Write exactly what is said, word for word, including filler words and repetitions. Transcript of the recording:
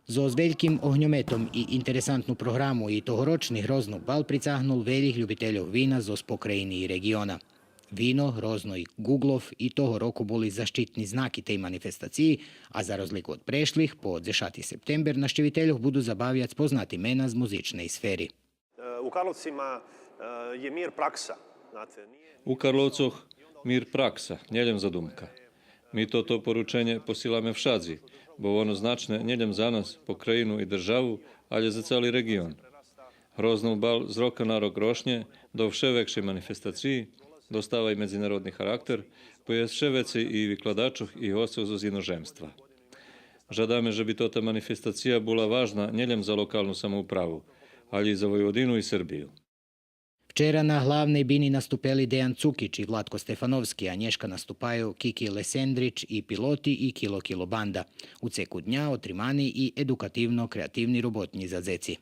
Зоз вельким огньометом и интересантну програму и тогорочни Грозно бал прицагнул велїх любительох вина зоз покраїни и реґиона. Вино Грозно и Ґуґлов и того року були защитни знаки тей манифестациї, а за розлику од прешлих, по дзешати септембер нащивительох буду забавяц познати мена з музичней сфери. Е, У Карловцима е, є мир пракса. Знате, није... У Карловцох мир пракса, нє лєм задумка. Ми тото порученє посиламе вшадзи, бо воно значне нє лєм за нас, покраїну и державу, алє за цали реґион. Грознов бал з рока на рок рошнє до вше векшей манифестациї, достава и медзинародни характер, бо єст вше вецей и викладачох и госцох зоз иножемства. Жадаме же би тота манифестация була важна нє лєм за локалну самоуправу, алє и за Войводину и Сербию. Вчера на главней бини наступели Деян Цукич и Влатко Стефановски, а нєшка наступаю Кики Лесендрич и Пилоти и Кило Кило банда. У цеку дня отримани и едукативно-креативни роботнї за дзеци.